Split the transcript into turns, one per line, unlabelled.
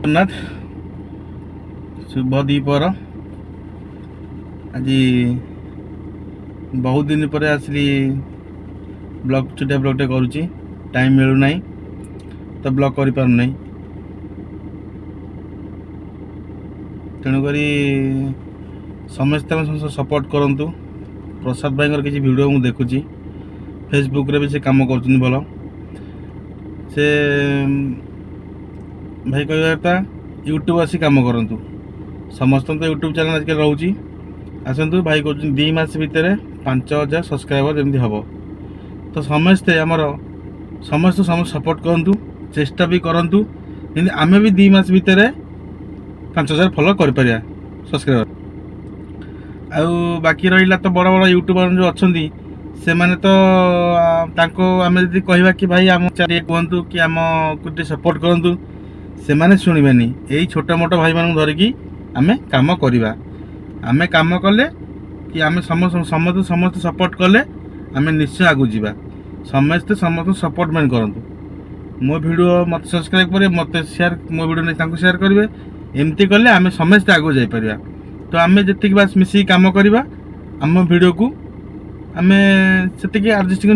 ଜଗନ୍ନାଥ, ଶୁଭ ଦ୍ୱିପହର। ଆଜି ବହୁତ ଦିନ ପରେ ଆସିଲି ବ୍ଲଗ୍, ଛୋଟିଆ ବ୍ଲଗ୍ଟେ କରୁଛି। ଟାଇମ୍ ମିଳୁନାହିଁ ତ ବ୍ଲଗ୍ କରିପାରୁନାହିଁ। ତେଣୁକରି ସମସ୍ତେ ଆମେ ସମସ୍ତେ ସପୋର୍ଟ କରନ୍ତୁ। ପ୍ରସାଦ ଭାଇଙ୍କର କିଛି ଭିଡ଼ିଓ ମୁଁ ଦେଖୁଛି, ଫେସବୁକ୍ରେ ବି ସେ କାମ କରୁଛନ୍ତି ଭଲ। ସେ ଭାଇ କହିବା କଥା, ୟୁଟ୍ୟୁବ୍ ଆସି କାମ କରନ୍ତୁ। ସମସ୍ତଙ୍କ ୟୁଟ୍ୟୁବ୍ ଚ୍ୟାନେଲ୍ ଆଜିକାଲି ରହୁଛି। ଆସନ୍ତୁ, ଭାଇ କହୁଛନ୍ତି 2 ମାସ ଭିତରେ 5000 ସବସ୍କ୍ରାଇବର୍ ଯେମିତି ହେବ। ତ ସମସ୍ତେ ଆମର ସମସ୍ତେ ସମସ୍ତେ ସପୋର୍ଟ କରନ୍ତୁ, ଚେଷ୍ଟା ବି କରନ୍ତୁ, ଯେମିତି ଆମେ ବି 2 ମାସ ଭିତରେ 5000 ଫଲୋ କରିପାରିବା ସବସ୍କ୍ରାଇବର୍। ଆଉ ବାକି ରହିଲା ତ ବଡ଼ ବଡ଼ ୟୁଟ୍ୟୁବର୍ ଯେଉଁ ଅଛନ୍ତି, ସେମାନେ ତ ତାଙ୍କୁ ଆମେ ଯଦି କହିବା କି ଭାଇ, ଆମ ଟିକେ କୁହନ୍ତୁ କି ଆମକୁ ଟିକେ ସପୋର୍ଟ କରନ୍ତୁ, ସେମାନେ ଶୁଣିବେନି। ଏଇ ଛୋଟ ମୋଟ ଭାଇମାନଙ୍କୁ ଧରିକି ଆମେ କାମ କରିବା। ଆମେ କାମ କଲେ କି ଆମେ ସମସ୍ତେ ସମସ୍ତେ ସମସ୍ତେ ସପୋର୍ଟ କଲେ ଆମେ ନିଶ୍ଚୟ ଆଗକୁ ଯିବା। ସମସ୍ତେ ସମସ୍ତଙ୍କୁ ସପୋର୍ଟ ମେନ୍ କରନ୍ତୁ। ମୋ ଭିଡ଼ିଓ ମୋତେ ସବସ୍କ୍ରାଇବ୍ କରିବେ, ମୋତେ ସେୟାର, ମୋ ଭିଡ଼ିଓ ନେଇ ତାଙ୍କୁ ସେୟାର କରିବେ। ଏମିତି କଲେ ଆମେ ସମସ୍ତେ ଆଗକୁ ଯାଇପାରିବା। ତ ଆମେ ଯେତିକି ବାସ୍ ମିଶିକି କାମ କରିବା, ଆମ ଭିଡ଼ିଓକୁ ଆମେ ସେତିକି ଆଡ଼ଜଷ୍ଟିଂ